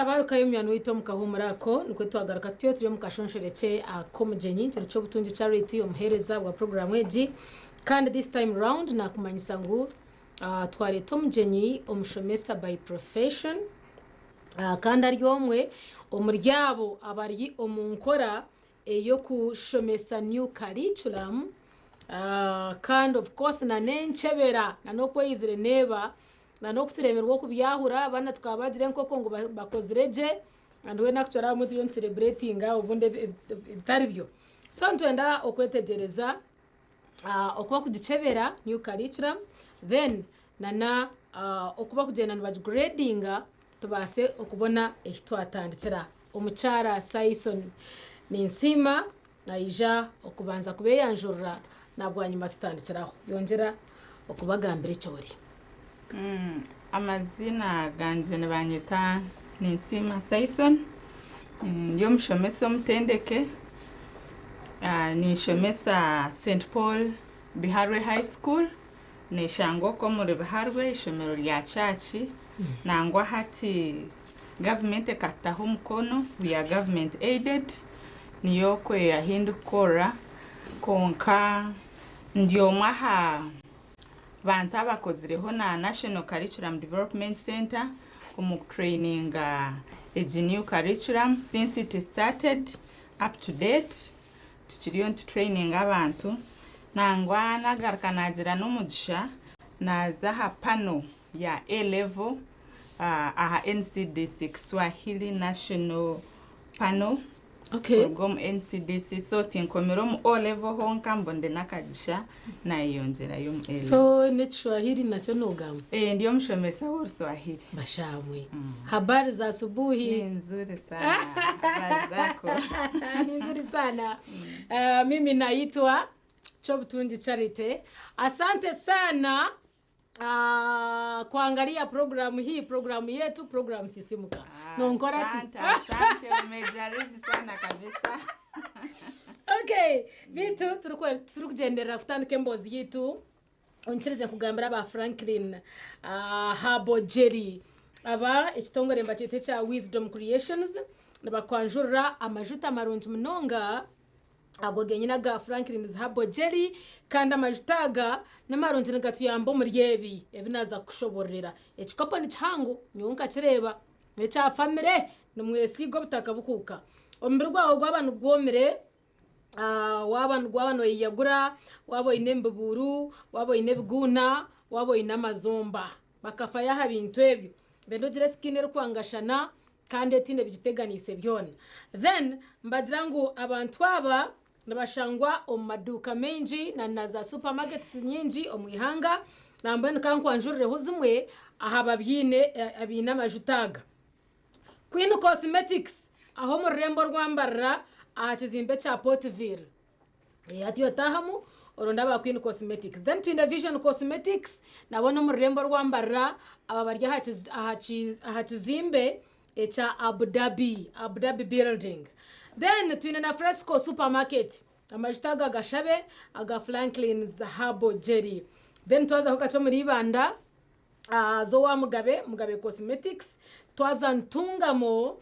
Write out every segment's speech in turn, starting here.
Tabarukayo munywani waitu omu kahuumuro ako, nikwo twagaruka tutyo turi omu kashonshorekye ak'omugyenyi kiro ky'obutungi Charity omuheereza wa puroguraamu egi kandi this time round nakumanyisa ngu twareeta omugyenyi omushomesa by profession kandi ari omwe omuri abo abari omu nkora ey'okushomesa new curriculum kandi of course na n'enkyebera na n'okweyizire neeba na n'okutureeberwa okubyahura abaana tukaba bagira enkoko ngu bakozire gye and weena akucwara abamwe turiyo nitusereburetinga obundi ebitari byo. So nitwenda okwetegyereza oku bakugikyebera new curriculum then na na oku bakugyenda nibagigureedinga tubaase okubona ehi twatandikira. Omukyara Saison Ninsiima naija okubanza kubeeyanjurira na bwanyima tutandikiraho. Yongyera okubagambira eki ori. Amaziina gangye nibanyeta Ninsiima Saison, ndi omushomesa omutendeke, ninshomesa St Paul Biharwe High School, neshangwa okwo omuri Biharwe eishomero rya church, nangwa hati gavumenti ekatutaho omukono, we are government aided, niyo okwe ahi ndikukorera kwonka ndi omwe aha bantu abakozireho na National Curriculum Development Centre omu kutureyininga egi new curriculum since it started up to date tukiriyo nitutureyininga abantu nangwa nagaruka nagira n'omugisha naaza aha panel ya A level aha NCDC Kiswahili National Panel kuruga omu NCDC so tinkomire omu O level honka mbonire n'akagisha nayeyongyerayo omu A level. So n'ekishwahili nakyo nogamba? Eh, ndi omushomesa w'oruswahili. Bashamwe. Habari za asubuhi? Ni nzuri sana. Habari zako? Ni nzuri sana. Mimi naitwa Kyobutungi Charity. Asante sana kuangalia programu hii, programu yetu, programu Sisimuka. Nonkora ki? Asante, asante, umejaribu sana kabisa. Okay, beitu turikugyenderera kutandika emboozi yaitu, onkirize kugambira aba Franklin Herbal Jelly. Aba ekitongore nibakyeta ekya Wisdom Creations, nibakwanjurira amajuta marungi munonga Ago genyini aga Franklin's Herbal Jelly kandi amajuta aga nimarungi nigatuyamba omuri ebi ebi naaza kukushobororera. Ekikopo ni kihango nyowe nkakireeba n'ekya famire nimwesiiga obutaka bukuuka. Omubiri gwawe gwaba nigwomire, waaba waaba noyeyagura, waaba oine emibubuuru, waaba oine ebiguuna, waaba oine amazomba bakafayo aha bintu ebyo. Benda ogire skin erikwangashana kandi etaine bigiteganiise byona. Then nibagira ngu abantu aba nibashangwa omu maduuka maingi na na za supermarkets nyingi omu ihanga, nambwenu ka nkwanjurireho zimwe aha babiine abaine amajuta aga. Queen Cosmetics aho omu rurembo orwa Mbarara aha kizimbe kya Portville. Hati otaahamu oronde aba Queen Cosmetics. Then twine Vision Cosmetics nabo n'omu rurembo orwa Mbarara aba bari aha kizimbe ekya Abu Dhabi, Abu Dhabi building. Then twine na Fresco Supermarket amajuta aga gashabe aga Franklin's Herbal Jelly. Then twazaho kakye omuri Ibanda za owa Mugabe, Mugabe Cosmetics, twaza Ntungamo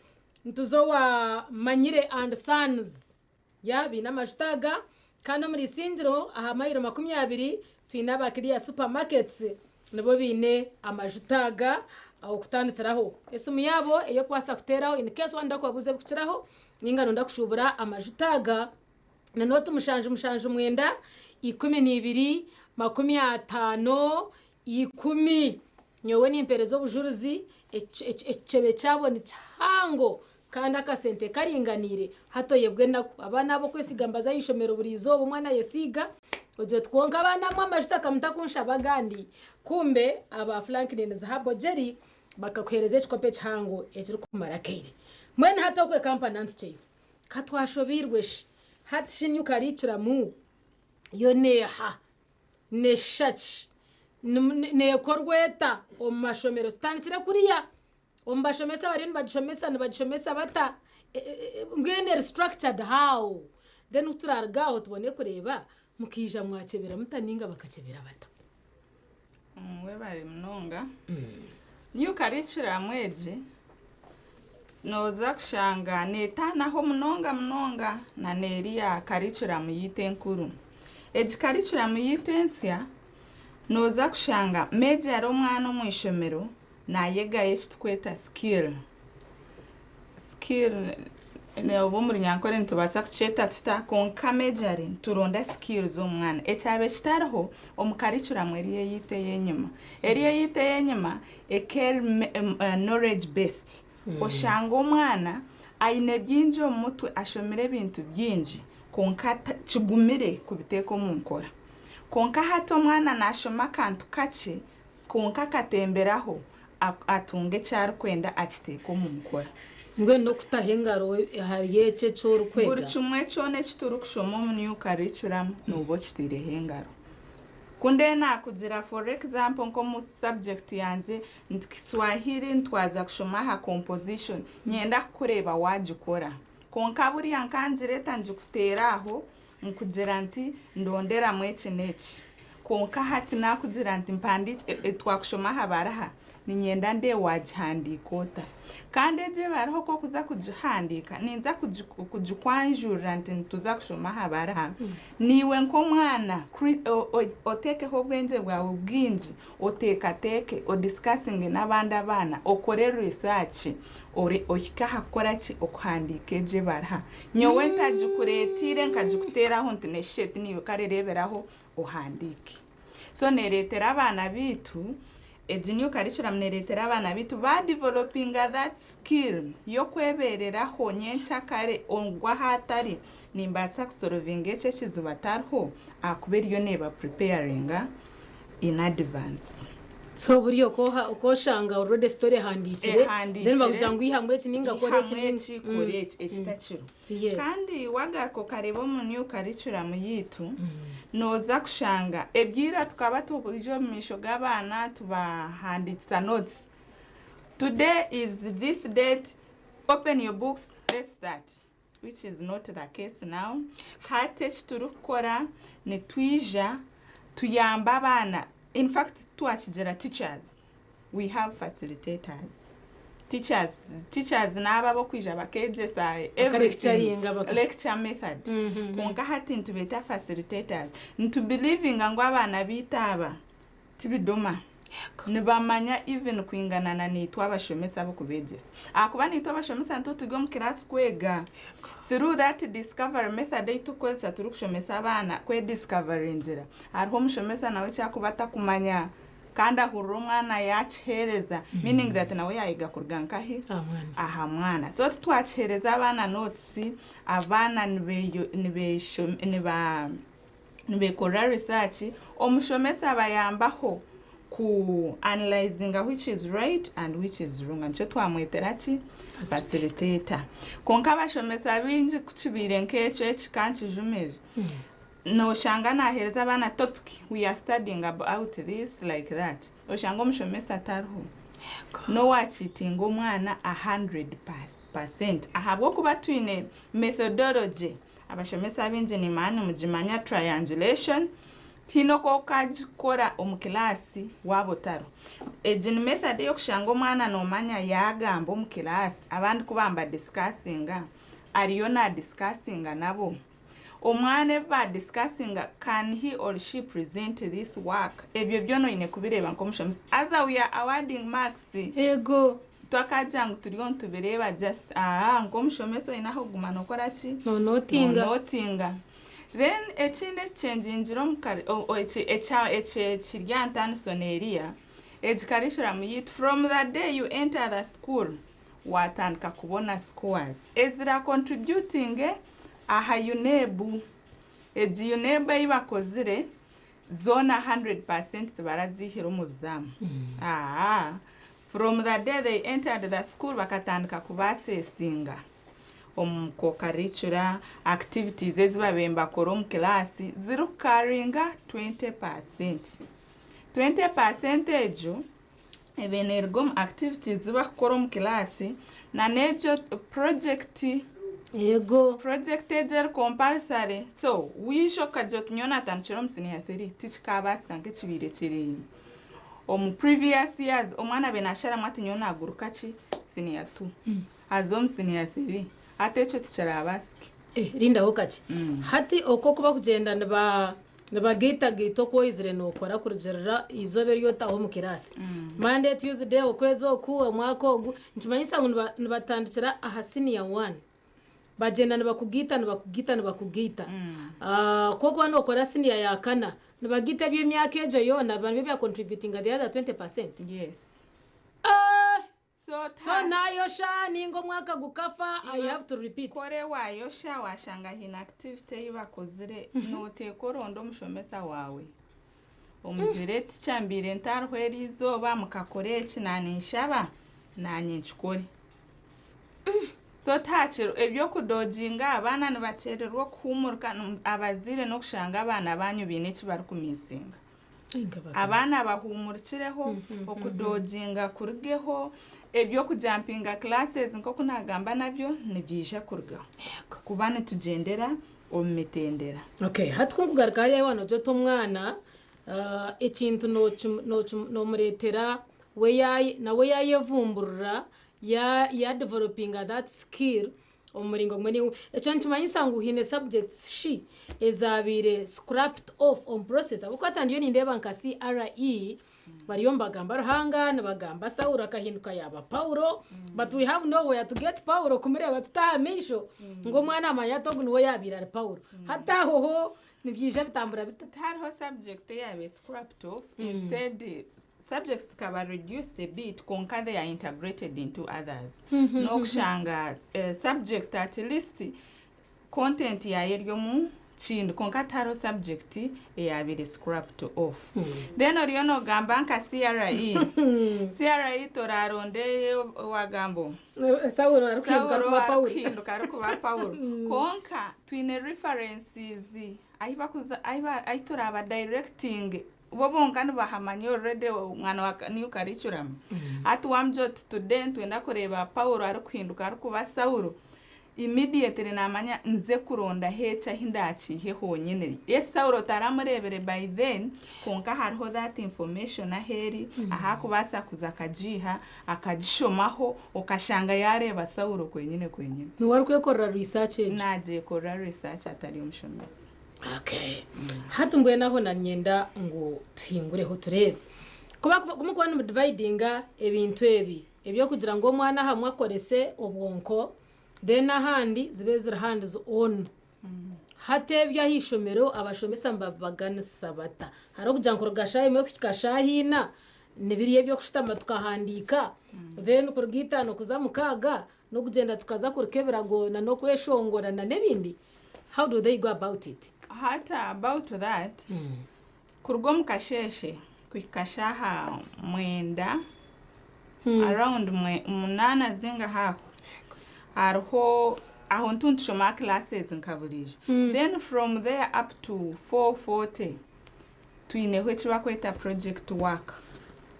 nituza owa Manyire and Sons. Ya baine amajuta aga kandi omuri Isingiro aha mayiro 20 twine aba Clear Supermarkets nibo baine amajuta aga okutandikiraho. Esimu yaabo ey'okubaasa kuteeraho in case waaba noyenda kubabuuza ebirikukiraho ninga noyenda kushuubura amajuta aga ni nooti mushanju mushanju mwenda, 12, 50, 10. Nyowe nimpeereza obujurizi ekicebe kyabo ni kihango kandi akasente karinganiire hati oyebwa enaku. Abaana ab'okwesiga nibaza aha ishomero buri izooba omwana ayesiiga ogira oti kwonka abaana abamwe amajuta kamutakunshaba agandi. Kumbe aba Franklin's Herbal Jelly bakakuheereza ekikopo ekihango ekirikumara akaire. Mbwenu hati okwe kampani antukyeyo ka twashobeirwe shi hati shi new curriculum yo neeha? Neeshusha ki? Neekorwa eta omu mashomero? Tutandikire kuriya omu bashomesa abariyo nibagishomesa nibagishomesa bata? Mbwenu eri structured how? Then ku turaruga aho tubone kureeba mukaija mwakyebera muta ninga bakakyebera bata? Webare munonga. New curriculum egi. Nooza kushanga neetaanaho munonga munonga na n'eriya curriculum yaitu enkuru. Egi curriculum yaitu ensya, nooza kushanga major omwana omu ishomero naayegayo eki turikweta skill. Skill oba omu Runyankore nitubaasa kukyeta tuta kwonka majorly nituronda skills omu mwana. Ekyaba kitariho omu curriculum eriyo eyaitu ey'enyima. Eriyo eyaitu ey'enyima eka eri knowledge based. Oshanga omwana aine bingi omu mutwe, ashomire ebintu bingi kwonka kigumire kubiteeka omu nkora. Kwonka hati omwana naashoma akantu kakye kwonka akatemberaho atunga eki arikwenda akiteeka omu nkora. Mbwenu n'okutaho engaro ahari ekyo eki orikwega. Buri kimwe kyona eki turikushoma omu new curriculum nooba okitaireho engaro. Ku ndeeba naakugira for example nk'omu subject yangye nti Kiswahili nitwaza kushoma aha composition, niinyenda kukureeba waagikora. Kwonka buriya nkangireeta ngikuteera aho nkugira nti ndonderamu eki n'eki. Kwonka hati naakugira nti mpandiike twakushoma aha baraha, niinyenda ndeebe waagihandiika ota. Kandi egi ebaraha oku orikuza kugihandiika, ninza kugikwanjurira nti nituza kushoma aha baraha, niiwe nk'omwana oteekeho obwengye bwawe bwingi, oteekateeke, odiscussinge n'abandi abaana, okore research, ohike aha kukora ki, okuhandiika egi ebaraha. Nyowe ntagikureetiire nkagikuteeraho nti n'eshusha niiwe kare reeberaho ohandiike. So neereetera abaana baitu, egi new curriculum neereetera abaana baitu badevelopinga that skill y'okwebereraho nyenkyakare ogwa ahu atari nimbaasa kusolvinga eki ekizibu atariho ahakuba eriyo neeba preparinga in advance. So buriya okoshanga already story ehandiikire, Ehandiikire. then bakugira ngu ihamu eki ninga kora eki. Ihamu eki, kora eki, ekitakiriho. Kandi wagaruka okareeba omu new curriculum yaitu, nooza kushanga ebyira tukaba tuija omu maisho g'abaana tubahandiikisa notes. "Today is this date, open your books, let's start," which is not the case now. Hati eki turikukora, nitwija tuyamba abaana. In fact twakigira teachers, we have facilitators. Teachers n'abo ab'okwija bakeegyesa everything, Bakalecturinga lecture method. Kwonka hati nitubeeta facilitators. Nitubelievinga ngu abaana baitu aba tibidoma, nibamanya even kwingana na niitwe abashomesa ab'okubeegyesa, ahakuba niitwe abashomesa nitwo turi omu kiraasi kwega. Through that discovery method ei turikukozesa turikushomesa abaana kwediscoveringira, hariho omushomesa nawe ekyakuba atakumanya kandi ahurira omwana yakiheereza, meaning that nawe yayega kuruga nkahi? Ah, mwana. Aha mwana. So titwakiheereza abaana notes, abaana nibekorera research, omushomesa abayambaho ku analyzinga which is right and which is wrong. Nikyo twamwetera ki? Facilitator. Kwonka abashomesa baingi kukibaire nk'ekyo eki kankijumire, noshanga naheereza abaana topic, "We are studying about this," like that. Oshanga omushomesa atariho n'owakiitinga omwana 100%, ahabw'okuba twine methodology. Abashomesa baingi nimanya nimugimanya, triangulation. Tiine oku okagikora omu kilaasi waaba otariho. Egi ni method y'okushanga omwana noomanya yaagamba omu kilaasi, abandi ku bambadiscussinga, ariyo nadiscussinga nabo. Omwana ebi badiscussinga, can he or she present this work? Ebyo byona oine kubireeba nk'omushomesa. Aza we are awarding marks. Twakagira ngu turiyo nitubireeba just nk'omushomesa oine aho kuguma nokora ki? Nonotinga. Nonotinga. Then ekindi ekikyengingire omu eki ekiri aha ntaniso n'eriya egi curriculum yitu, from the day you enter the school watandika kubona scores ezira contributing aha UNEB. Egi UNEB ei bakozire zoona 100% tibarazihire omu bizaamu. From the day they entered the school bakatandika kubassessinga omu co-curricular activities ezi babaire nibakora omu kilaasi zirikukaringa 20%. 20% egyo ebe neeruga omu activities zi bakukora omu kilaasi na n'egyo project. Project egyo eri compulsory. So wiija okagira oti nyowe natandikira omu senior 3, tikikabaasika nk'ekibaire kiri omu previous years. Omwana abe nasharamu ati nyowe naguruka ki senior 2. aze omu senior 3. Hati ekyo tikirabaasike. Eh, rindaho kakye. Hati okwo oku bakugyenda niba nibagaitagaita oku oizire nookora kurugiirira eizooba eri otaaha omu kiraasi. Monday, Tuesday, okwezi oku, omwaka ogu, nikimanyisa ngu niba nibatandikira aha senior one. Bagyenda nibakugaita nibakugaita nibakugaita. Ku orikuba nookora senior ya kana, nibagaita eby'emyaka egyo yoona biba nibyo bya contributinga the other 20%. Yes. Eh! So So ta naayosha ninga omwaka gukafa I Iwe have to repeat. kore waayosha waashanga haine activity ei bakozire, nooteekwa oronde omushomesa waawe omugire teacher mbaire ntariho eri izooba mukakora eki naaninshaba naanye nkikore. So tihakiri eby'okudoginga abaana nibakyererwa okuhuumurika abazaire n'okushanga abaana baanyu baine eki barikumisinga. Abaana bahuumurikireho, okudoginga kurugeho, eby'okujampinga classes nk'oku naagamba nabyo nibyija kurugaho kuba nitugyendera omu mitendera. Okay, hati ku nkugaruka hariya waaba noogira oti omwana ekintu noomureetera we nawe yaayevumburira, yaadevelopinga that skill omu muringo gumwe nainga ogundi. Ekyo nikimanyisa ngu haine subjects shi ezaabaire scrapped off omu process ahabw'okuba hati ndiyo nindeeba nka CRE bariyo nibagamba Ruhanga, nibagamba Saulo akahinduka yaaba Paulo, but we have nowhere to get Paulo kumureeba tuta aha maisho ngu omwana amanye ati ogu niwe yaabaire ari Paulo. Hati aho ho nibyija bitambura bita? Tihariho subject eyaabaire scrapped off, instead subjects zikaba reduced a bit kwonka they are integrated into others. N'okushanga subject at least content yaayo eri omu kindi kwonka tihariho subject eyaabaire scrapped off. Then oriyo noogamba nka CRE, CRE toraaronde owagamba omu. Saulo arikuhinduka Saulo arikuba Paulo. arikuhinduka arikuba Paulo. Kwonka twine references ahi bakuza ahi ba ahi turaba directing bo bonka nibahamanya already omwana wa new curriculum. Hati wamugira oti today nitwenda kureeba Paulo arikuhinduka arikuba Saulo, immediately namanya nze kurondaho eki ahi ndaakiihe honyine. Yes Saulo taramureebire by then kwonka hariho that information ahu eri ahu akubaasa kuza akagiiha akagishomaho okashanga yaareeba Saulo kwenyine kwenyine. Niwe arikwekorera research egyo? Naagyekorera research atari omushomesa. Okay. Hati mbwenu aho nanyenda ngu tuhingureho tureebe. Kuba kumukuba nimudividinga ebintu ebi eby'okugira ngu omwana ahamwe akorese obwonko then ahandi zibe ziri hands on. Hati ebyo aha ishomero abashomesa nibabibaganisa bata? Hariho okugira ngu kuruga shaaha emwe kuhika shaaha ina nibiriya eby'okushutama tukahandiika then kuruga itaano kuza mukaaga n'okugyenda tukaza kuruka ebirago n'okweshongora n'ebindi. How do they go about it? Hati about that, kuruga omu kasheeshe kuhika shaaha mwenda, around munaana zingaho aho, hariho aho nitu nitushoma classes nka buriijo. Then from there up to 4:40 twineho eki bakweta project work.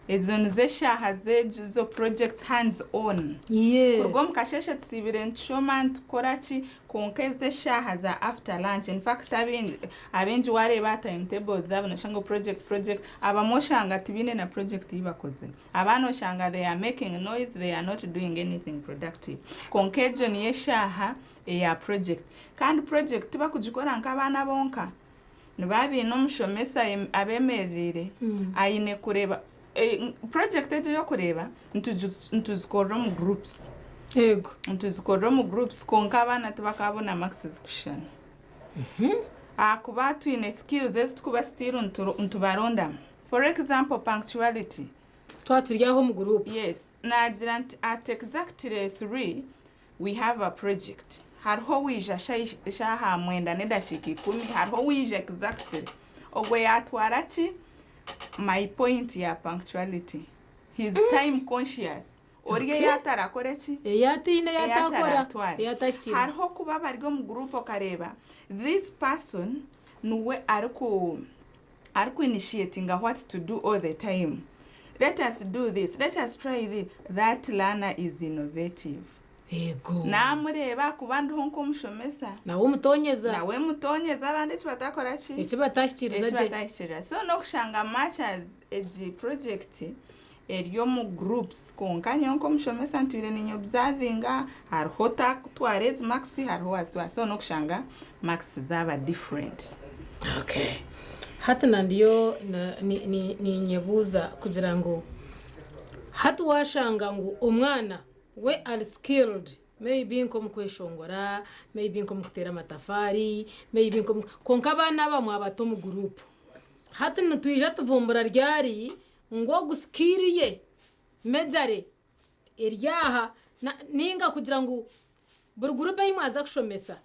Ezo nizo eshaaha z'ezo projects hands on. Kuruga omu kasheeshe tusiibire nitushoma nitukora ki, kwonka ezo eshaaha za after lunch, in fact abaingi abaingi waareeba aha timetables zaabo nooshanga ngu project project, abamwe oshanga tibaine na project ei bakozire. Abaana oshanga they are making noise, they are not doing anything productive. Kwonka egyo niyo eshaaha eya project. Kandi project tibakugikora nk'abaana bonka, nibaba baine omushomesa abemereire, aine kureeba project egi ey'okureeba nituzikorera omu groups. Nituzikorera omu groups kwonka abaana tibakabona marks zirikushushana. Ahakuba twine skills ezi turikuba still nitubarondamu. For example punctuality. Twaba turi aho omu group. Yes, naagira nti at exactly 3 we have a project. Hariho owaija shaaha 9:10, hariho owaija exactly. Ogwo yaatwara ki? My point ya punctuality. He is time conscious. Ori ei atarakore ki? Ei ataine, ei atakora, ataratwara. Ei atahikiiriza. Hariho kuba bari omu group okareeba this person niwe ariku ariku initiatinga what to do all the time. Let us do this, let us try this. That learner is innovative. Naamureeba kuba ndiho nk'omushomesa. Nawe omutonyeza. Nawe mutonyeza abandi eki batakora ki? Eki batahikiiriza Eki gye. Batahikiiriza. So n'okushanga much as egi project Eri omu groups kwonka nyowe nk'omushomesa ntwire ninyobservinga hariho otakutwara ezi marks, hariho owazitwara, so n'okushanga marks zaaba different. Okay. Hati na ndiyo ninyebuuza kugira ngu hati washanga ngu omwana we ari skilled maybe nk'omu kweshongora, maybe nk'omu kuteera amatafaari, maybe nk'omu, kwonka abaana aba mwabata omu group. Hati nitwija tuvumbura ryari ngu ogu skill ye majorly eri aha, ninga kugira ngu buri group ei mwaza kushomesa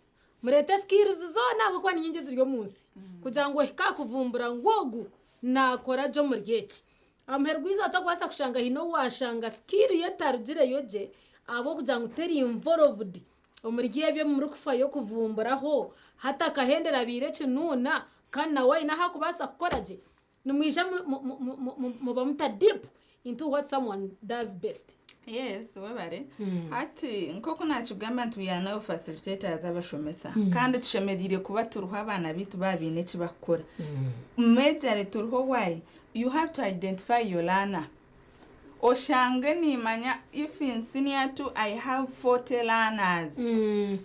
mureete skills zoona, ahabw'okuba ni nyingi eziri omu nsi, kugira ngu ohike aha kuvumbura ngu ogu naakora gye omuri eki. Aha muheru gw'eizooba tokubaasa kushanga haine ou waashanga skill ye etarugireyo gye ahabw'okugira ngu teri involved omuri ebyo ebi murikufayo kuvumburaho, hati akahendera abaire ekinuuna kandi nawe aine ahu akubaasa kukora gye. Nimwija muba muta deep into what someone does best. Yes, webare. Hati nk'oku nakigamba nti we are now facilitators, abashomesa, kandi tushemereire kuba turiho abaana baitu baba baine eki bakukora. Majorly turiho. Why? You have to identify your learner. Oshange nimanya if in senior 2 I have 40 learners,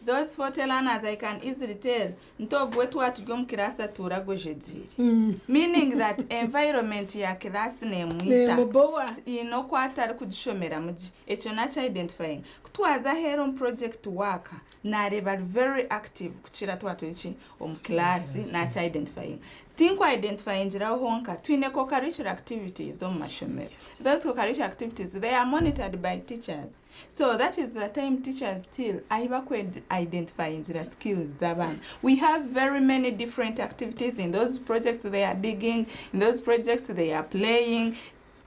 those 40 learners, I can easily tell nti ogwe twaturi omu kirasi atuura agwejegyeire, meaning that environment ya kirasi nemwita. Nemubowa. Ine oku atari kugishomeramu gye. Ekyo nakyo identifying. Kutwaza aheeru omu project work, nareeba ari very active kukira twaturi ki omu kirasi. Nakyo identifying. Tinku identifyingiraho honka, twine co-curricular activities omu mashomero. Those co-curricular activities, they are monitored by teachers, so that is the time teachers still ahi baku identifyingira skills z'abaana. We have very many different activities. In those projects they are digging, in those projects they are playing,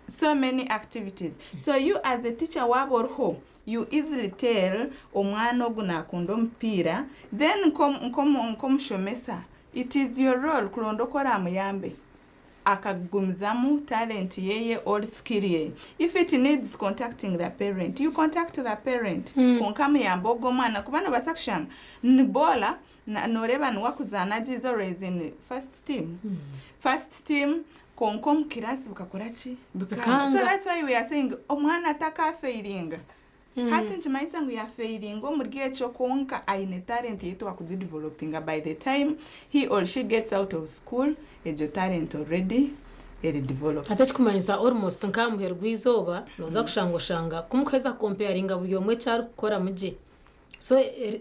so many activities. So you as a teacher, waba oriho, you easily tell omwana ogu nakunda omupiira. Then nk'omushomesa it is your role kuronda oku oramuyambe akagumizamu talent yeye or skill ye. If it needs contacting the parent, you contact the parent. Konka muyamba ogwo omwana, kuba nobaasa kushanga ni bola noreeba niwe akuzaana gye, is always in first team, first team, konka omu kirasi bukakora ki? Bikanga. Bikanga. So that's why we are saying omwana atakafailinga. Hati nkimanyisa ngu yafailinga omuri ekyo, konka aine talent yitu akugidevelopinga. By the time he or she gets out of school, egyo talent already eri developed. Ate ekikumanyisa almost nka muheru gw'eizooba nooza kushanga oshanga kumukuheza comparinga buri omwe eki arikukoramu gye, so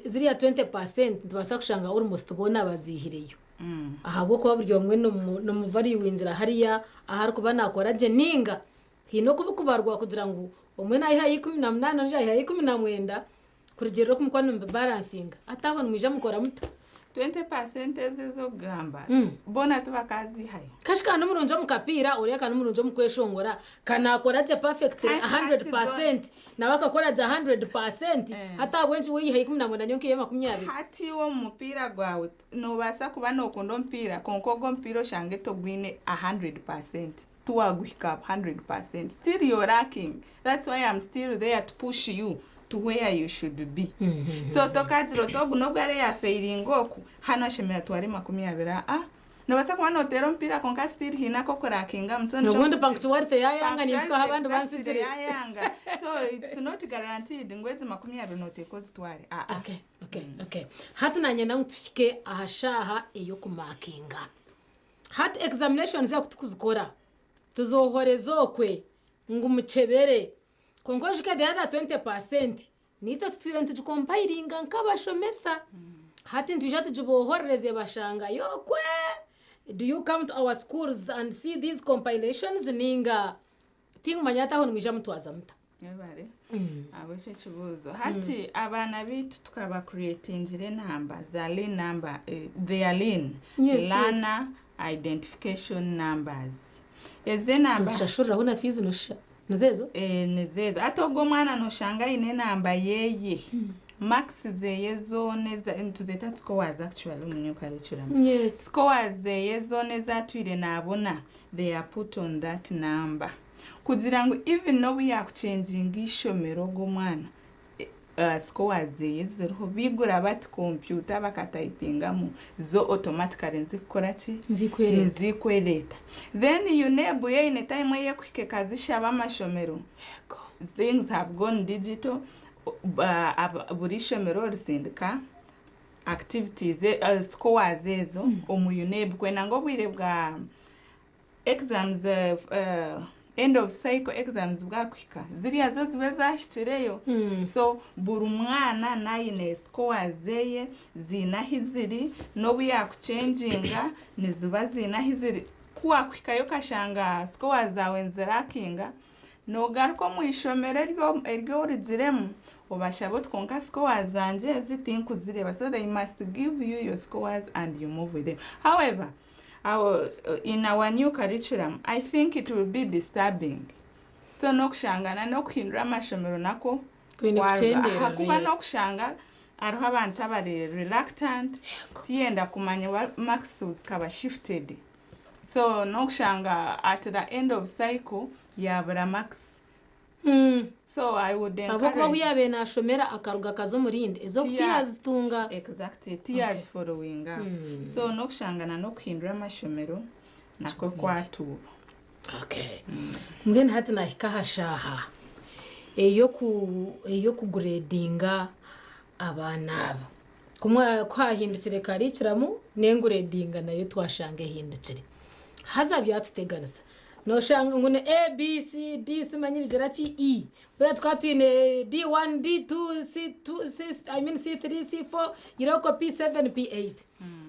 ziriya 20% nitubaasa kushanga almost boona baziihireyo, ahabw'okuba buri omwe nomuvaluingira hariya aharikuba nakora gye, ninga haine okubikubarwa kugira ngu omwe nayihayo 18, ondiijo ayihayo 19, kurugirira oku mukuba nimubibalancinga. Ate aho nimwija mukora muta? 20% ezi ez'okugamba, boona tibakazihayo. Kashi kana n'omurungi omu kapiira, oriya kana n'omurungi omu kweshongora, kanakora gye perfect 100%, nawe akakora gye 100%. Hati ahabw'enki weyihayo 19, nyowe nkiihayo 20? Hati iwe omu mupiira gwawe nobaasa kuba nokunda omupiira, konka ogwo omupiira oshange togwine 100%, tiwaguhika 100%, still you're lacking. That's why I'm still there to push you to where you should be. So tokagira oti ogu nobwo ari yafailinga oku, hano ashemera tware 20. Aa, nobaasa kuba noteera omupiira, konka still hiine akokurakingamu. So nobundi punctuality yayanga, nimpikaho abandi bansigire. Yayanga. So it's not guaranteed ngu ezi 20 noteeka ozitware. Aa. Okay. Hati nanyenda ngu tuhike aha shaaha ey'okumakinga. Hati examinations zaku tukuzikora, tuzohoreza okwe ngu mukyebere, konka ojuke the other 20% nitwe tutwire nitugicompilinga nk'abashomesa. Hati nitwija tugibohorereze bashanga yokwe. Do you come to our schools and see these compilations, ninga tingumanya? Ate aho nimwija mutwaza muta? Webare abo ekyo ekibuuzo. Hati abaana baitu tukaba creatingire enamba za LIN number, their LIN, learner identification numbers. Ezi enamba tuzishashuriraho na fees nosha nizezo? Eh, nizezo. Ate ogwo omwana noshanga aine enamba yeye, marks zeye zoona tuzeta scores actually omu new curriculum. Scores zeye zoona ezatwire nabona, they are put on that number kugira ngu even n'obu yakuchanginga ishomero, ogwo omwana Scores zeye ziriho bigura bati kompyuta bakatayipingamu zo automatically nizikukora ki? Nizikwereeta. Nizikwereeta. Then UNEB yo eine time ey'ekuhika ekazishaba amashomero. Things have gone digital, buri ishomero risindika activities, scores ezo omu UNEB kwenda ngu obwire bwa exams, end of cycle exams bwakuhika ziriya zo zibe zahikireyo. So buri mwana nayine scores zeye ziine ahi ziri, n'obu yakuchenjinga niziba ziine ahi ziri. Ku wakuhikayo okashanga scores zaawe nizirakinga, nogaruka omu ishomero eryo orugiremu obashabe oti kwonka scores zangye ezi tinkuzireeba. So they must give you your scores and you move with them. However, in our new curriculum, I think it will be disturbing. So n'okushangana n'okuhindura amashomero nako Kwine kwaruga. kuchendeera Ahakuba really. N'okushanga hariho abantu abari reluctant, tiyenda kumanya marks zikaba shifted. So n'okushanga at the end of cycle yabura marks. So I would Ahabw'okuba ahu encourage yaabaire naashomera akaruga akaza omu rindi ez'okutiyazitunga. Exactly, tears following up. So n'okushangana n'okuhindura amashomero nakwo kwatuuba. Okay. Mbwenu hati nahika aha shaaha ey'okuguredinga abaana aba. Kumwe ku hahindukire curriculum n'enguredinga nayo twashanga ehindukire. Haza byatuteganisa. Noshanga ngu ni A, B, C, D, simanyi bigira ki E. Buriya tukaba twine D1, D2, C2, C, I mean C3, C4, yiroko P7, P8.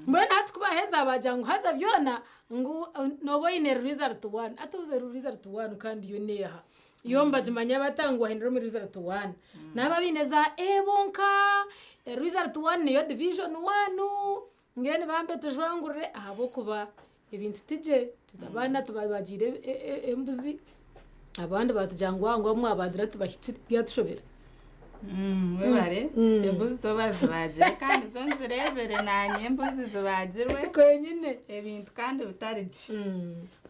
Mbwenu hati kubaheza bagira ngu haza byona ngu noba oyine result 1. Ate uze result 1 kandi yo neeha? Yo mbagimanya bata ngu wahindura omu result 1? Naba biine za A bonka, result 1 niyo division 1, mbwenu bambe tujwangurire ahabw'okuba ebintu tigye abaana tubabagiire embuzi, abandi batugira ngu ngu mwabagira tibahikire, byatushobera. Webare. Embuzi zo bazibagire kandi zo nzirebere nanye embuzi zibagirwe. Kwenyine. Ebintu kandi bitari gye.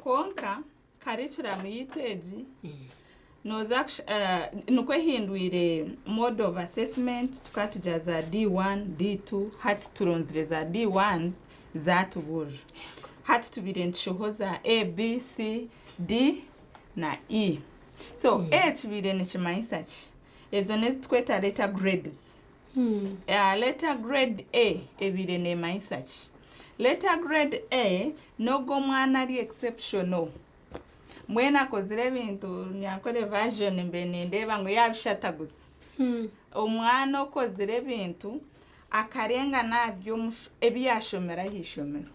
Kwonka curriculum yitu egi noza nikwo ehindwire mode of assessment. Tukatugira za D1, D2, hati turonzire za D1s zatuburira. Hati tubire nitushohoza A, B, C, D na E. So A kibire nikimanyisa ki? Ezo nezitweta letter grades. Letter grade A ebire nemanyisa ki? Letter grade A nogo omwana ari exceptional, mbwenu akozire ebintu nyankore version mbe nindeeba ngu yabishataguza. Omwana okozire ebintu akarenga nabyo ebi yashomera aha ishomero.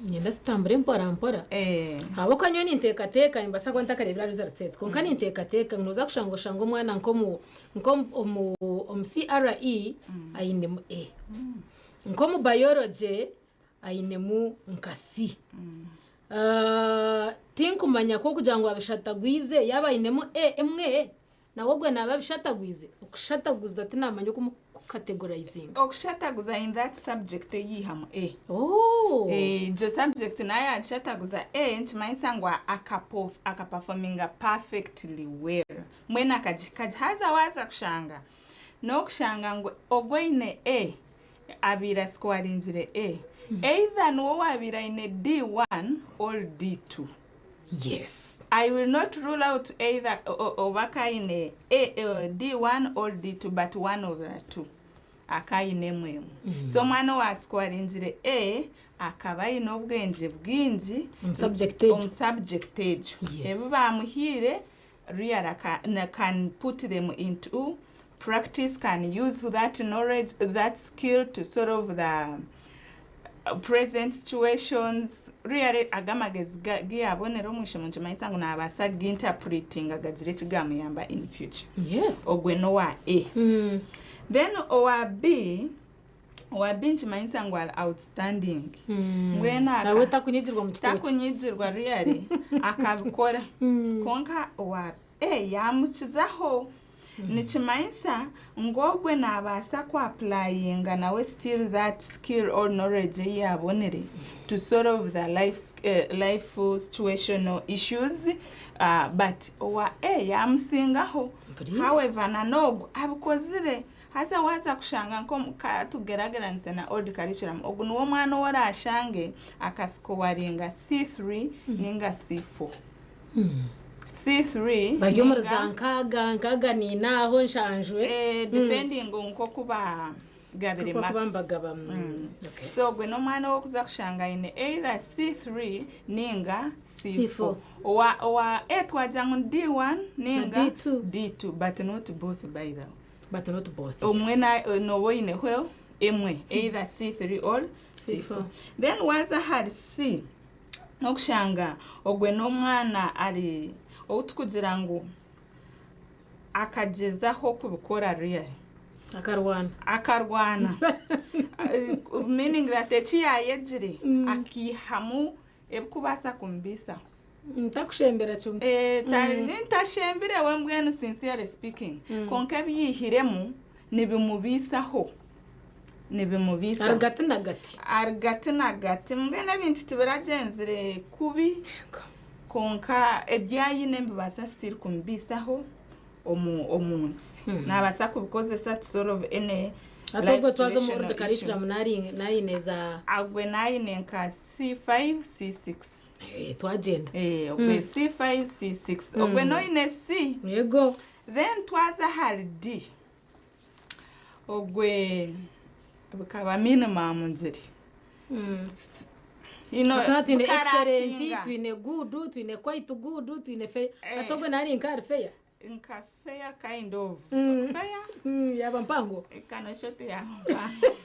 Nyenda tutambure mpora mpora. Ahabw'okuba nyowe ninteekateeka, nimbaasa kuba ntakareebire results ezi, kwonka ninteekateeka ngu noza kushanga oshanga omwana nk'omu nk'omu omu CRE ainemu A, nk'omu biology ainemu nka C. Tinkumanya ko kugira ngu abishatagwize, yaaba ainemu A emwe nawe ogwe naaba abishatagwize. Okushataguza tinamanya okumukategorizinga. Okushataguza in that subject eyihamu A. Oh. Egyo subject nayo yagishataguza A nikimanyisa ngu akaperforminga perfectly well, mbwenu akagikagi haza waza kushanga n'okushanga ngu ogwo aine A abaire asikowaringire A, either niwe wabaire aine D1 or D2. I will not rule out either oba kaine A, D1 or D2, but one of the two akaine emwe. So omwana owasikowaringire A akaba aine obwengye bwingi omu subject egyo. Omu subject egyo. Ebi bamuhiire really can put them into practice, can use that knowledge, that skill to solve the present situations. Really agamagezi giyabonera omu ishomo nikimanyisa ngu nabaasa ginterpretinga gagire ekigamuyamba in future. Ogwe n'owa A. Then owa B, owa B nikimanyisa ngu ari outstanding. Mbwenu Nawe takunyigirwa mu kitoki. Takunyigirwa really, akabikora. Konka owa A yamukizaho. Nikimanyisa ngu ogwe nabaasa ku applyinga nawe still that skill or knowledge ei yaabonire to solve the life, life situational issues but owa A yaamusingaho. Mpuriire. However na n'ogu abikozire haza waaza kushanga nk'omu ka tugerageranise na old curriculum ogu niwe omwana ou oraashange akasikowaringa C3 ninga C4. C3 Bari omuri ninga za nkaaga, nkaaga niina aho nshanju. Eh, depending nk'oku bagabire Nk'oku marks. mbagaba. Okay. So ogwe n'omwana ow'okuza kushanga aine either C3 ninga C4. C4. Owa owa A twagira ngu ni D1 ninga Na D2. D2 but not both by the way. But not both. Omwe Yes. na noba oineho emwe either C3 or C4. C4. Then waza ahari C n'okushanga ogwe n'omwana ari ou tukugira ngu akagyezaho kubikora really. Akarwana. Akarwana. Meaning that eki yaayegire akiihamu ebikubaasa kumubiisaho. Ntakushembera kimwe. Eh, ta, ntashembire we mbwenu sincerely speaking. Konka ebi yaihiremu nibimubiisaho. Nibimubiisaho. Arigati na gati. Arigati na gati. Mbwenu ebintu tibiragyenzire kubi konka ebi ayine nibibaasa still kumubiisaho omu omu nsi. Naabaasa kubikozesa to solve any Ate life obwo twaza omu situational old issue. curriculum nayine za Agwe nayine nka C5, C6. Eh, twagyenda. Eh, ogwe C5, C6. Ogwe noine C. Yego. Then twaza ahari D. Ogwe bukaba minimum ngiri. You know, Hakaba twine excellent, bukarakinga. twine good, twine quite good, twine fair. Eh. Ate ogwe nari nka ari fair. Nka fair kind of. Fair? Yaba mpango. Kano shoti yaba mpango.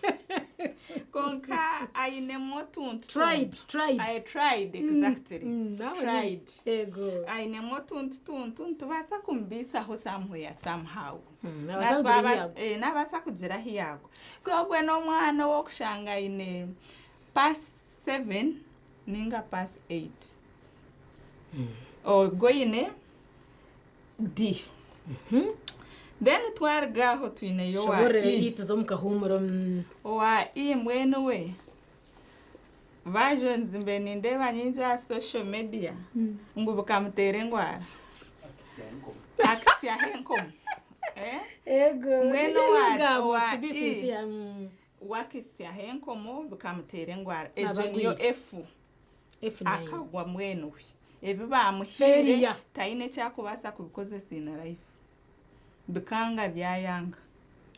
Konka ainemu otuntu. Tried, tried. I tried exactly. Nawe Tried. Yego. Ainemu otuntu tuntu nitubaasa kumubiisaho somewhere somehow. Nabaasa kugira ahi yaagwa. Eh, nabaasa kugira ahi yaagwa. So ogwe n'omwana ow'okushanga aine pass 7 ninga pass 8. Ogwo oine D. Then twaruga aho twineyo owa Shoborere E. E tuze omu kahuumuro. Owa E mbwenu we versions mbe nindeeba nyingi aha social media ngu bukamuteera engwara. Akisyaho enkomo. Eh? Ego. Mbwenu Ebigambo, owa to be E. sincere. Wakisyaho enkomo bikamuteera engwara. Egyo Abagwire. niyo F. F9. Akagwa mbwenu we. Ebi bamuhiire Failure. taine ekyakubaasa kubikozesa in life. Bikanga byayanga.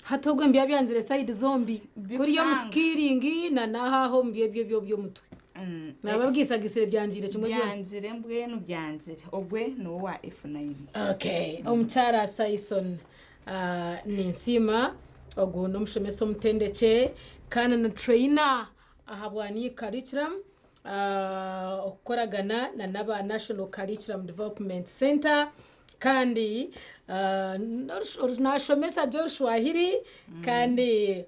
Hati ogwe mbya byanzire side zombi. Bikanga. Kuri yo muskiringi na nahaho mbye byo by'omutwe. Nababwisagisire byangire kimwe byona. Byangire mbwenu byangire. Ogwe niwo wa F9. Okay, omukyara Saison Ninsiima ogu n'omushomesa omutendekye kandi ni trainer aha bwa new curriculum okukoragana na n'aba National Curriculum Development Center kandi nashomesa gye Orushwahiri kandi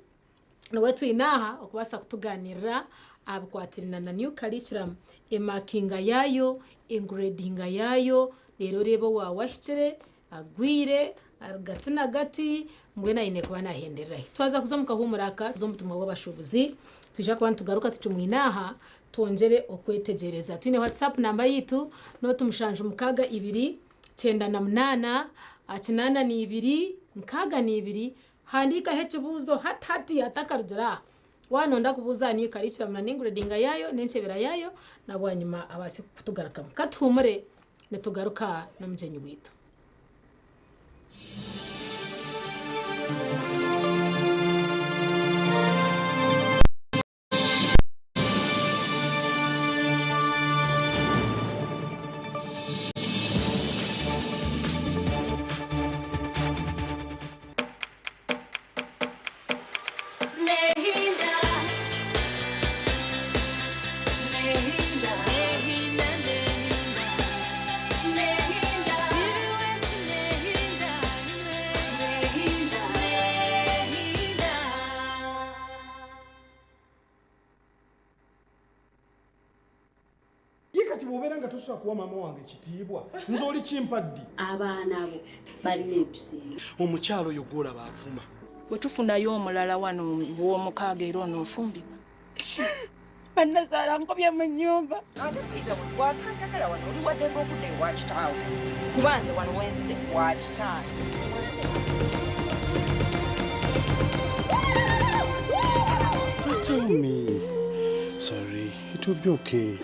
niwe twine aha okubaasa kutuganirira aha bikwatiraine na new curriculum, emakinga yaayo, enguredinga yaayo, reero oreebe owaawe ahikire, agwire, gati na gati, mbwenu aine kuba naahenderera hi. Twaza kuza omu kahuumuro aka, tuze omu butumwa bw'abashuubuzi, twija kuba nitugaruka tutumwine aha, twongyere okwetegyereza. Twine WhatsApp namba yaitu, nooti mushanju mukaaga ibiri, kyenda na munaana, kinaana na ibiri, nkaaga na ibiri, handiikaho ekibuuzo hati hati atakarugire aha. Waanonda kubuuza aha new curriculum na n'enguredinga yaayo n'enkyebera yaayo, na bwanyima abaase kutugarukamu. Ka tuhuumure nitugaruka n'omugyenyi waitu. Nehinda. Nehinda. Nehinda, nehinda. Nehinda. Nehinda. Nehinda. kati bw'obeera nga tosobola kuwa maama wange kitiibwa, nze oli kimpa ddi? Abaana bo balina empisa embi. Omukyala oyo gw'olaba avuma. Bwe tufunayo omulala wano ow'omukaaga era onoofumbirwa. Bannazaala nkobye mu nnyumba. Ate Peter bw'atanjagala wano oli waddembe okudda ewa kitaawo kuba nze wano wenzize wa kitange. Just tell me. Sorry, it will be okay.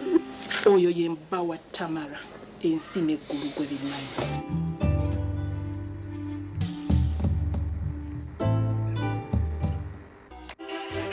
Oyo ye bba wa Tamara, ensi n'eggulu gwe bimanyi.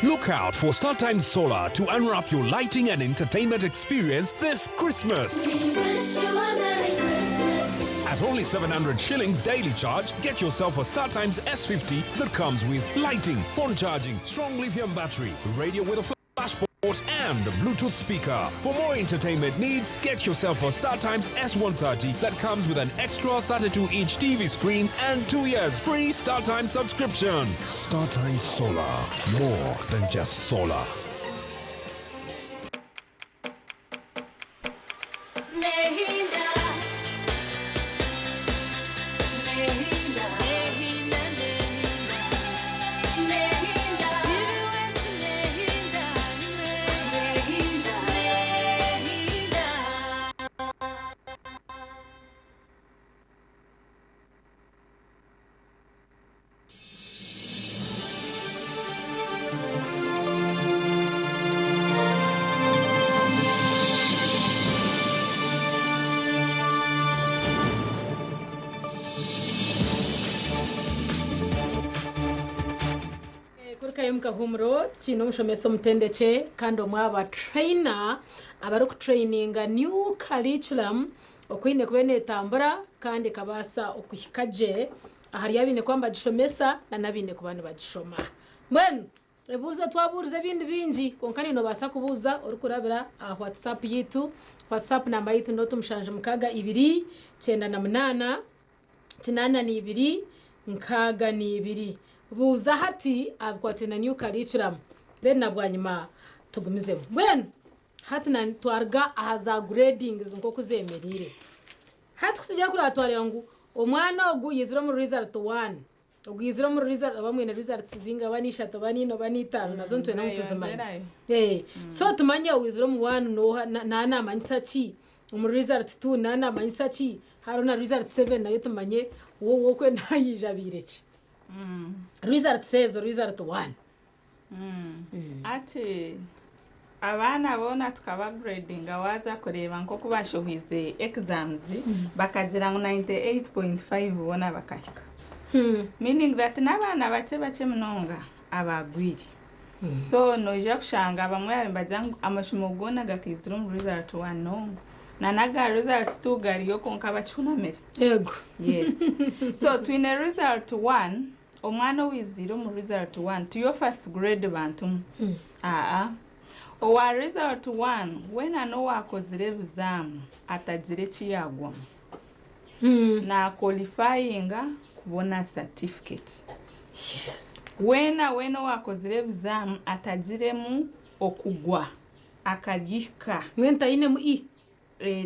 Look out for StarTimes Solar to unwrap your lighting and entertainment experience this Christmas. We wish you a Merry Christmas. At only 700 shillings daily charge, get yourself a StarTimes S50 that comes with lighting, phone charging, strong lithium battery, radio with a flashport and a Bluetooth speaker. For more entertainment needs, get yourself a StarTimes S130 that comes with an extra 32-inch TV screen and 2 years free StarTimes subscription. StarTimes Solar, more than just solar. Nehinda. Nehinda. Nehinda, nehinda. Nehinda. Nehinda. Nehinda. Nehinda. Kurukayo omu kahuumuro tukiine omushomesa omutendekye kandi omwe aha batureyina abarikutureyininga new curriculum oku eine kuba neetambura kandi ekabaasa okuhika gye ahari abaine kuba nibagishomesa n'abaine kuba nibagishoma. Mbwenu ebibuuzo twabuurize ebindi bingi kwonka naiwe noobaasa kubuuza orikurabira aha WhatsApp yaitu. WhatsApp namba yaitu nooti 762 98 82 62. Buuza hati aha bikwatiraine na new curriculum then na bwanyima tugumizemu. Mbwenu hati na twaruga aha za gradings nk'oku zemereire. Hati ku tugiye kureba twareeba ngu omwana ogu yaizire omu result 1, ogu yaizire omu result oba mwine results zingahi oba n'ishatu oba n'ina oba n'itaano nazo nitwenda ngu tuzimanye. Nayongyerayo. So tumanye owaizire omu 1 n'oha na namanyisa ki, omu result 2 na namanyisa ki, hariho na result 7 nayo tumanye wokwe naayija abaire ki. Results ezo result 1. Ati abaana boona tukabagradinga waaza kureeba nk'oku bashohwize exams bakagira ngu 98.5 boona bakahika. Meaning that n'abaana bakye bakye munonga abagwire. So noija kushanga abamwe nibagira ngu amashomo goona gakaizire omu result 1 no. Na n'aga result 2 gariyo kwonka bakihunamire. Yego. Yes. So twine result 1 omwana owiziire omu result 1 tiyo first grade bantumu. Aa. Owa result 1 weena n'owakozire ebizaamu atagire eki yaagwamu. Naaqualifyinga kubona certificate. Weena weena owakozire ebizaamu atagiremu okugwa akagihika. Mbwenu tayinemu E Eh,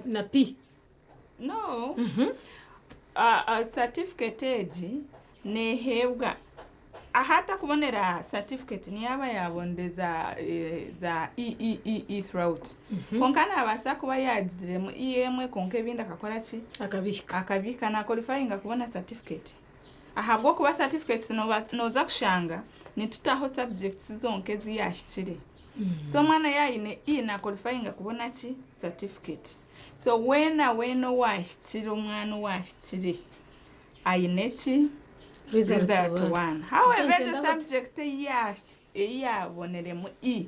na P. No. Certificate egi neheebwa aha atakubonera certificate niyaba yabonire za, za E, E, E, E throughout. Konka nabaasa kuba yagiziremu E emwe konka ebindi akakora ki? Akabihika. Akabihika naqualifyinga kubona certificate. Ahabw'okuba certificates noza kushanga nitutaho subjects zonka ezi yahikire. So omwana yaayine E naqualifyinga kubona ki? Certificate. So weena weena owahikire omwana owahikire aine ki? Result Result one. 1. However, Essentially, the subject eyaboneremu E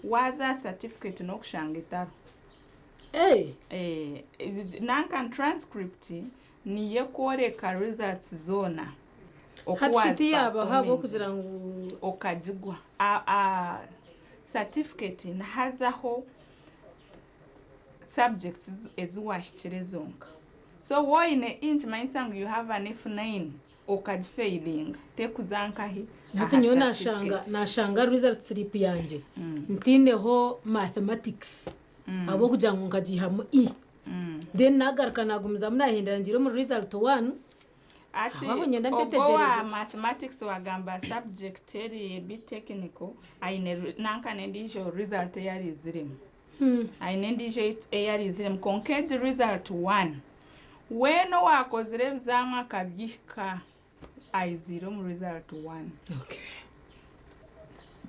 waza certificate n'okushanga etaro. Hey. Nanka transcript niyo kworeka results zoona. Oku Hati shiti yaaba waziperforminze. ahabw'okugira ngu okagigwa a certificate nihazaho subjects ezi wahikire zonka. So woine E nikimanyisa ngu you have an F9 okagifailinga tekuza nkahi Hati aha nyowe nashanga certificate. nashanga result slip yangye ntiineho mathematics. Ahabw'okugira ngu nkagiihamu E. Then naagaruka naagumizamu naahendera ngiire omuri result one. Ati Aho nyenda ogwo mpetegyereze. owa mathematics wagamba subject eri a bit technical aine nanka n'endiijo result ei ariiziremu. Aine endiijo ei ariiziremu kwonka egi result one weena owaakozire ebizaamu akabihika aiziire omu result one. Okay.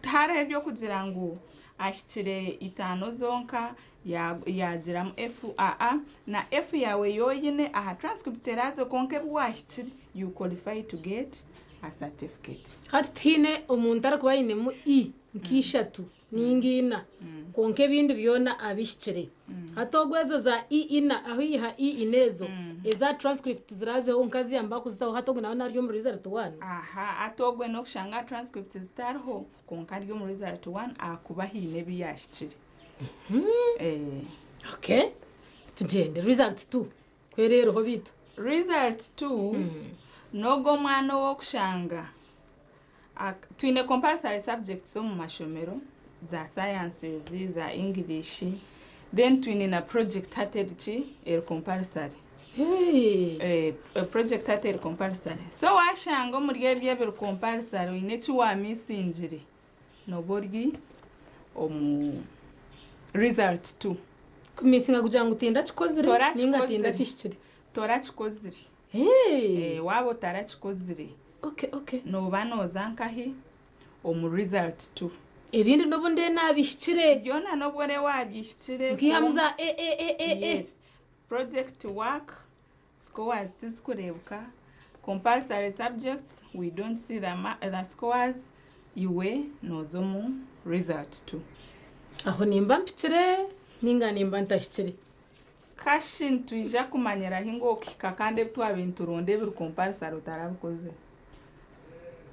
Tihariho eby'okugira ngu ahikire itaano zonka yaagiramu F aa na F yaawe ei oine aha transcript eraaze kwonka ebi waahikire you qualify to get a certificate. Hati tihaine omuntu arikuba ainemu E nk'ishatu ninga ina kwonka ebindi byona abihikire. Hati ogwo ezo za E ina ahu oiha E ina ezo eza transcript ziraazeho nka ziriya nibakuzitaho hati ogwo nawe naari omu result one? Aha hati ogwe n'okushanga aha transcript zitariho kwonka ari omu result one ahakuba haine ebi yaahikire. Okay tugyende result two ku eriho beitu. Result two n'ogwo omwana ow'okushanga twine compulsory subjects omu mashomero za sciences, za English then twine na project hati eri ki eri compulsory. Project hati eri compulsory. So waashanga omuri ebyo ebiri compulsory oine eki waamisingire nooba ori omu result two. Kumisinga kugira ngu tindakikozire ninga tindakihikire. Torakikozire. Waaba otarakikozire nooba nooza nkahi omu result two. Ebindi n'obu ndee naabihikire. Byona n'obu ore waabihikire. Nkihamu za E E E E E. Yes. Project work scores tizikureebeka, compulsory subjects we don't see the scores, iwe nooza omu result two. Aho nimba mpikire ninga nimba ntahikire? Kashi nitwija kumanyira hi ngu okuhika kandi ebi twabaire nituronda ebiri compulsory otarabikozire.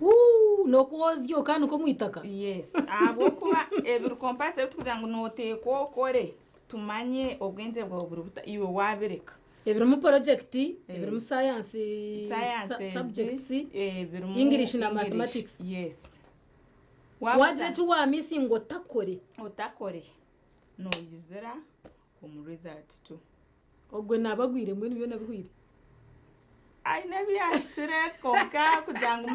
Wuu, n'okwozya okanika omu itaka? Yes, ahabw'okuba ebiri compulsory ebi turikugira ngu nooteekwa okore tumanye obwengye bwawe buri buta, iwe waabireka. Ebirimu project, ebirimu science, Sciences, subjects, ebirimu English na English, mathematics. Yes. Wagira eki waamisinga otakore. Otakore, noyizira omu result two. Ogwe naaba agwire mbwenu byona bihwire. Aine ebi yaahikire kwonka kugira ngu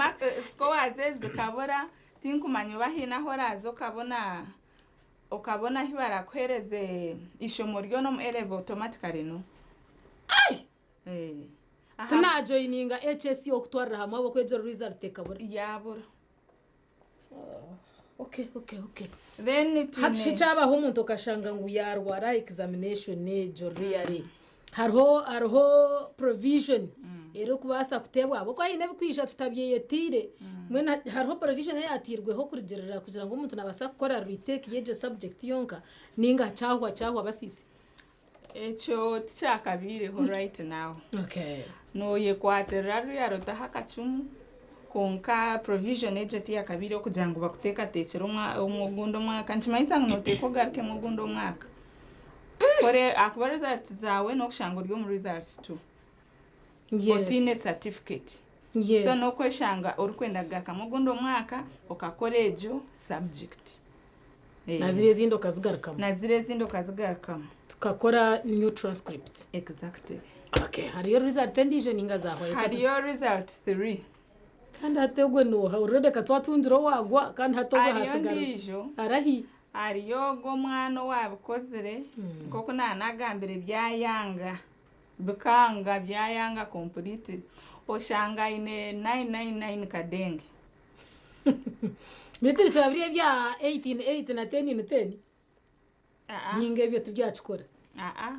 scores ezi zikabura, tinkumanya oba haine ahu oraaza okabona okabona ahu barakuheereze eishomo ryona omu A-level automatically no. Tinajoyininga HSC okutwarira hamwe ahabw'okwegyera result ekabura. Yaabura. Okay. Then Hati twine shi kyabaho omuntu okashanga ngu yaarwara aha examination egyo really hariho hariho provision erikubaasa kuteebwa ahabw'okuba haine ebikwija tutabyeyetiire mbwenu hariho provision eyateirweho kurugirira kugira ngu omuntu naabaasa kukora retake y'egyo subject yonka ninga kyahwa kyahwa basiisi? Ekyo tikyakabaireho right now. Nooyekwatirira ruriya rutaho akacumu kwonka provision egyo tiyakabaireho kugira ngu bakuteekateekyere ogundi omwaka. Nikimanyisa ngu nooteekwa ogarukemu ogundi omwaka. Kore ahakuba results zaawe n'okushanga ori omu result two. Otaine certificate. So n'okweshanga orikwenda kugarukamu ogundi omwaka okakora egyo subject. Na ziriya ezindi okazigarukamu. Na ziriya ezindi okazigarukamu. Tukakora new transcript. Exactly. Okay, hariyo result endiijo ninga zahwayo? Hariyo result three. Kandi hati ogwe nooha? Already ka twatungire owaagwa kandi hati ogwe Hariyo hasigara. endiijo. Arahi? Hariyo ogwo omwana owaabikozire nk'oku naanagambire byayanga bikanga byayanga completely oshanga aine 999 kadenge. Beitu bikira biri ebya 8 in 8 na 10 in 10? Aa. Ninga ebyo tibyakikora? Aa,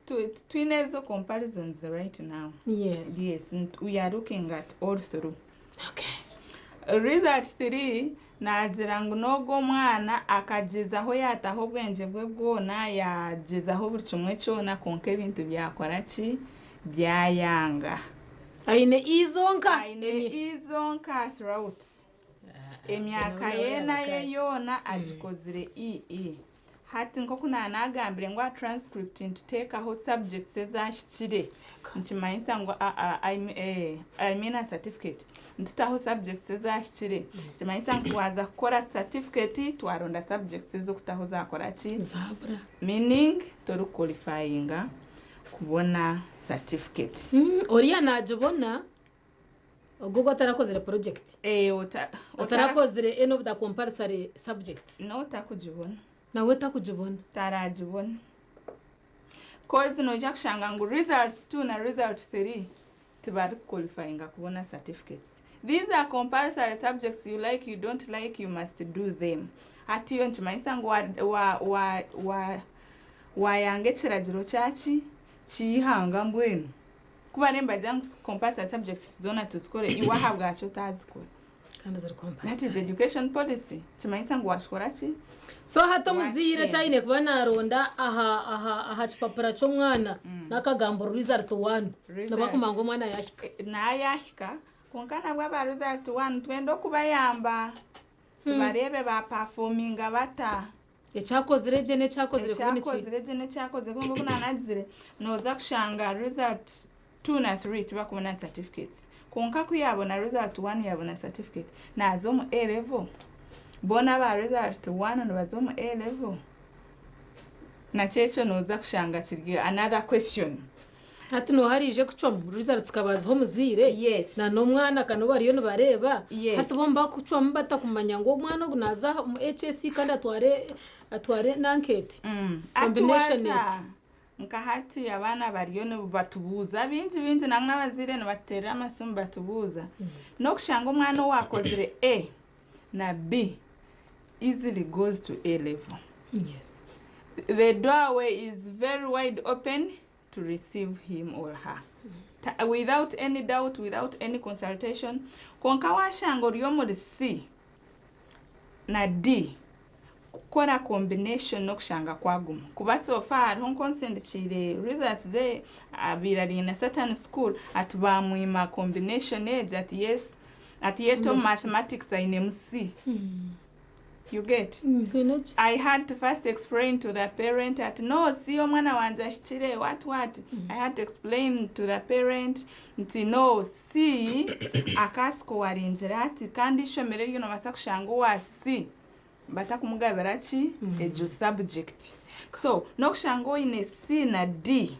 titwine ezo comparisons right now. Yes, we are looking at all through. Result three naagira ngu n'ogwo omwana akagyezaho yaataho obwengye bwe bwona yaagyezaho buri kimwe kyona kwonka ebintu byakora ki byayanga. Aine E zonka? Aine E zonka throughout. Emyaka ye naye yoona agikozire E E. Hati nk'oku naanagambire ngu aha transcript nituteekaho subjects ezahikire, nikimanyisa ngu I mean aha certificate nitutaho subjects ezahikire, nikimanyisa ngu twaza kukora certificate twaronda subjects ez'okutaho zakora ki? Zabura. Meaning torikuqualifyinga kubona certificate. Oriya naagibona ogwo ogwo atarakozire project. Atarakozire any of the compulsory subjects. Nawe otakugibona. Nawe takugibona. Taragibona. Cause noija kushanga ngu result 2 na result 3 tibarikuqualifyinga kubona certificates. These are compulsory subjects, you like, you don't like, you must do them. Hati yo nikimanyisa ngu wayanga ekiragiro kyaki ky'eihanga mbwenu. Ku bari nibagira ngu compulsory subjects zoona tuzikore, iwe ahabwaki otazikora? Kandi ziri That is compulsory. education policy. Kimanyisa ngu wakikora ki? So hati omuzaire Wakihenda. ekyaine kuba naronda aha kipapura ky'omwana n'akagambo result 1. Result. Nibakumanya ngu omwana yahika. Naayahika, konka nabwo aba result 1 twenda okubayamba. Tubareebe baperforminga bata. Ekyakozire gye n'ekyakozire kubi niki? Ekyakozire gye n'ekyakozire kubi, nk'oku naanagizire, nooza kushanga result 2 na 3 tibakubona certificates. Konka ku yaabona result 1 yaabona certificate, naaza omu A level. Boona aba result 1 nibaza omu A level. Nakyo ekyo nooza kushanga kiri another question. Hati nooha ariije kucwamu results zikabaziha omuzaire na n'omwana kano bariyo nibareeba. Hati bo nibakucwamu batakumanya ngu omwana ogu naaza omu HSC kandi atware nanketi Ati combination waza eti. Nka hati abaana bariyo nibatubuuza bingi bingi, nangwa n'abazaire nibatuteerera amasimu batubuuza. N'okushanga omwana owaakozire A na B easily goes to A level. The doorway is very wide open to receive him or her. Without any doubt, without any consultation. Konka washanga ori omuri C na D, kukora combination n'okushanga kwaguma. Kuba so far hariho nkonsendikiire results ze abaire ari na certain school, ati bamwima combination egi, ati yes, ati yet omu mathematics ainemu C. You get? I had to first explain to the parent that no, si omwana wanje ashikire, what what. I had to explain to the parent nti no, C akasikowaringira ati kandi ishomero eryo nobaasa kushanga owa C batakumugabira ki egyo subject. So n'okushanga oine C na D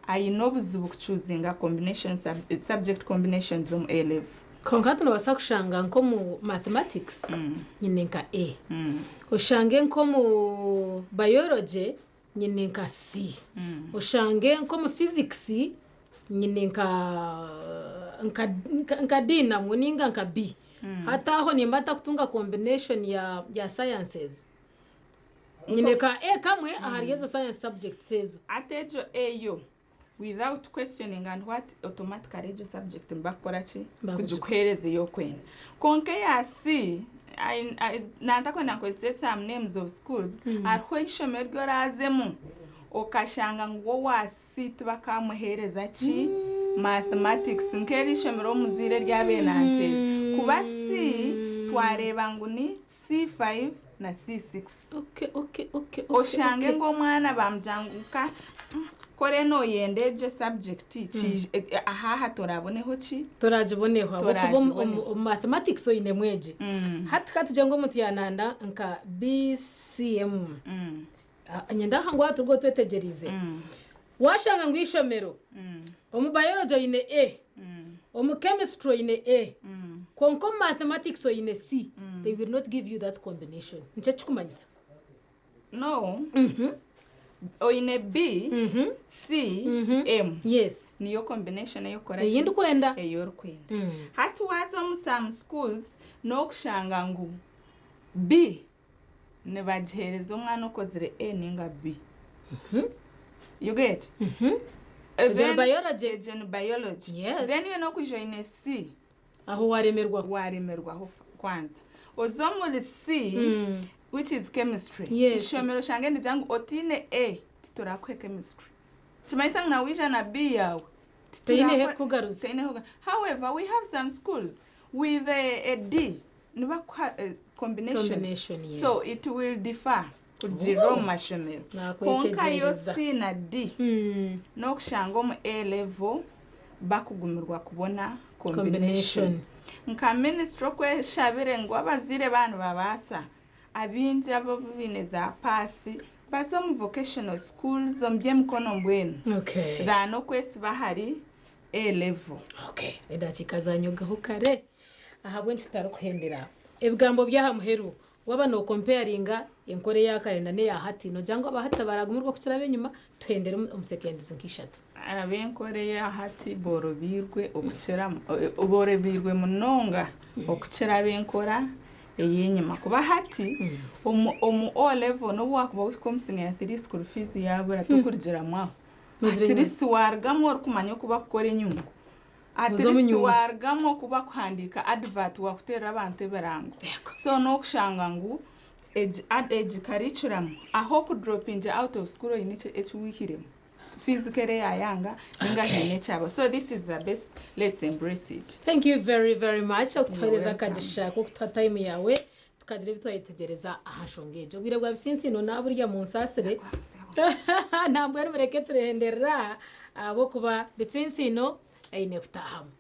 aine obuzibu kuchoosinga combination subject combinations omu A level. Konka hati nobaasa kushanga nk'omu mathematics nyine nka A, oshange nk'omu biology nyine nka C, oshange nk'omu physics nyine nka D namwe ninga nka B. Hati aho nimba ntakutunga combination ya sciences, nyine ka A kamwe ahari ezo science subjects ezo. Ate egyo eyo without questioning and what, automatically egyo subject mbakukora ki? Kugikuheereza eyokwenda. Konka eya C, nantakwenda nkozese some names of schools, hariho ishomero ryorazemu okashanga ngu owa C tibakamuheereza ki mathematics, nk'eri ishomero omuziire ryabenantere. Kuba C twareeba ngu ni C5 na C6. Oshange ng'omwana bamugira ngu nka kore noyenda egyo subject ahaha toraboneho ki? Toragiboneho ahabw'okuba Toragiboneho. Omu mathematics oinemu egi. Hati katugye ngu omuntu yananda nka BCM. Nyenda aha ngu aha turigo twetegyereize. Washanga ngu ishomero omu biology oine A, omu chemistry oine A, konka omu mathematics oine C, they will not give you that combination. Nikyo kikumanyisa? No, oine B, C, M. Yes. Niyo combination eyokukora. Eyi ndikwenda. Eyorikwenda. Hati waza omu some schools n'okushanga ngu B nibagiheereza omwana okozire A ninga B. You get? Egyo ni biology. Egyo ni biology. Yes. Then iwe n'okwija oine C. Aho waremerwaho. Waremerwaho kwanza. Oza omuri C, which is chemistry. Ishomero shange ndigira ngu otiine A titurakuhe chemistry. Kimanyisa ngu nawe wija na B yawe. Teineho kugaruza. Teineho. However, we have some schools with a D nibakuha combination. Combination, yes. So it will differ. Kurugiirira omu mashomero. Kwonka yo Nakwetegyereza. C na D n'okushanga omu A level bakugumirwa kubona combination. Combination. Nka minisitule okweshabire ngu abazaire baaba nibabaasa, abaingi abu baine za paasi baze omu vocational schools omu by'emikono mbwenu than okwesiba ahari A level. Okay, edakiika zanyogaho kare ahabw'enki tutarikuhendera ebigambo by'aha muheru Waaba nookomparinga enkora eya kare na n'eya hati, noogira ngu aba hati baragumirwa kukira ab'enyima? Tuhendere omu sekendizi nk'ishatu. Ab'enkora eya hati boorobeirwe okukira boorobeirwe munonga okukira ab'enkora ey'enyima kuba hati omu omu O level n'obu waakuba wahika omu siniya tiri school fees yaabura tokurugiramu aho. Noogira At enyima. least waarugamu orikumanya oku bakukora enyungu. At Oza omu least nyungu. waarugamu oku bakuhandiika advert waakuteerera abantu ebirango. So n'okushanga ngu egi ad egi curriculum ahu okudropingira out of school oine eki eki wihiremu. Fees ka eri eyaayanga ninga haine ekyaba. So this is the best, let's embrace it. Thank you very very much You're okutuheereza welcome. akagisha k'okutuha time yaawe tukagira ebi twayetegyereza aha nshonga egyo. Obwire bwa bisinsiino naaburya munsaasire. Nambwenu mureke turenderera ahabw'okuba bisinsiino eine kutaahamu.